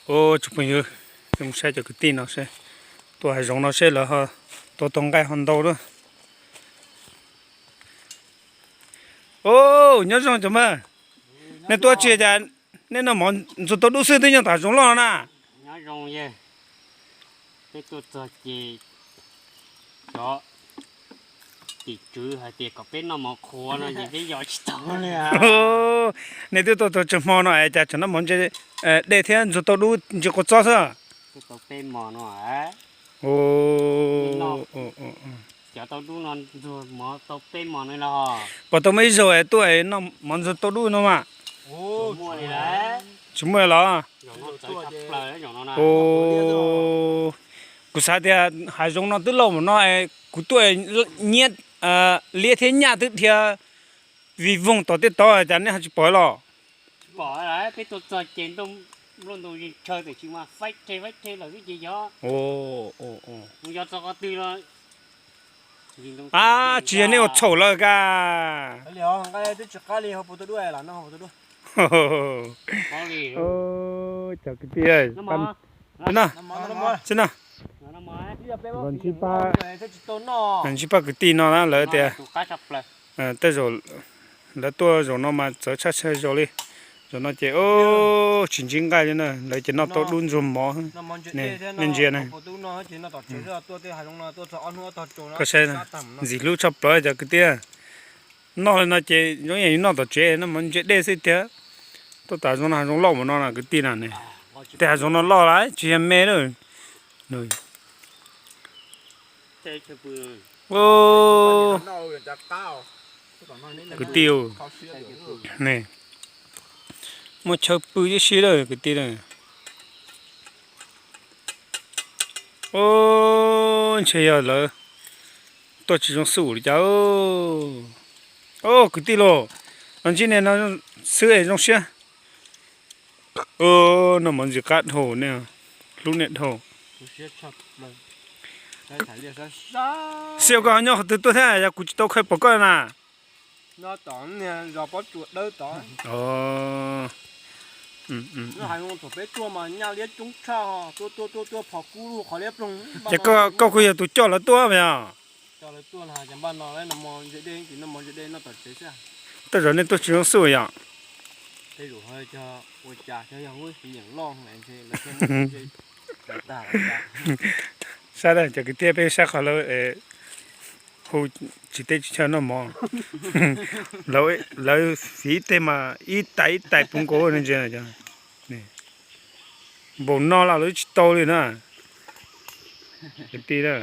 Tsoom phooj ywg, mus saib cov kwv tij no seb, tuaj hav zoov no seb lawv ho tua tau nqaij ho ntau lawm. O, nyob zoo cov mas, nej tuaj tsis cas, nej noj mov ntxuag tau dub xwb twb nyob tom hav zoov loj na. Nyob zoo yawg, peb tuaj txog ces cov tim tswv hais tias kom peb noj mov qhuav no ces peb yos tsis tau li. Nej twb tuaj txog tsawg hmo no es cas tseem noj mov ntse, dej thiab ntxuag tau dub ntsis quav txob xwb. Tau peb hmo no. Cov tau dub no ntxuag mov tau peb hmo no los. Puas tau muaj ib zaug es tuaj es noj mov ntxuag tau dub no mas? Tsis muaj los? Kuv xav tias hav zoov no twb loj mus no es kuv tuaj nyiab liab thiab nyaj twb dhia vij voog tom tej tod cas nej ho tsis pom los? Peb tuaj txog ces nplooj ntoo yeej tshaw tam sim mas faib rhe faib rhe lawm xwb ces yog. Mus yos txog qhov twg los. A, tsis yog nej ua txhaum lawm ka? Cov kwv tij, xib na, ntsib pab kwv tij no na lawv tias tej zaum lawv tuaj zaum no mas txawv tshaj txhia zaus li. Zaum no ces tsis ntsib nqaij li na, lawv ces noj tau dub ntxuag mov. Nej ntsia na, koj saib, ntxim hlub tshaj plaws cov kwv tij. Noj li no ces zoo yam yus noj tom tsev noj mov ntse dej xwb tiag. Tuaj tom hav zoov no, hav zoov loj mus no na kwv tij na ne. Tej hav zoov no loj lawm tsis yog me lawm. Kwv tij, ne, muaj chaw pw tib si lawm kwv tij lawm. O, ntshe yog lawv tuaj tsis zoo xub li cas. O, kwv tij los, los ntsib nej no xwb es zoo siab. Noj mov ntxim qab dhau, nej hlub nej dhau. Xib, koj nyob qhov twg tuaj thiab yog kuv tsis tau khaws pom koj na? Ces koj kuj yog tus coj lawv tuaj mas yog? Tej zaum nej tuaj tsis zoo xub yom. Saib cov kwv tij, peb saib qhov lawv hu tsis teb tsis chaw noj mov. Lawv fiv ib teg mas ib tais ib tais puv nkaus ntsia. Npaum no los lawv tsis tau li na. Kwv tij na,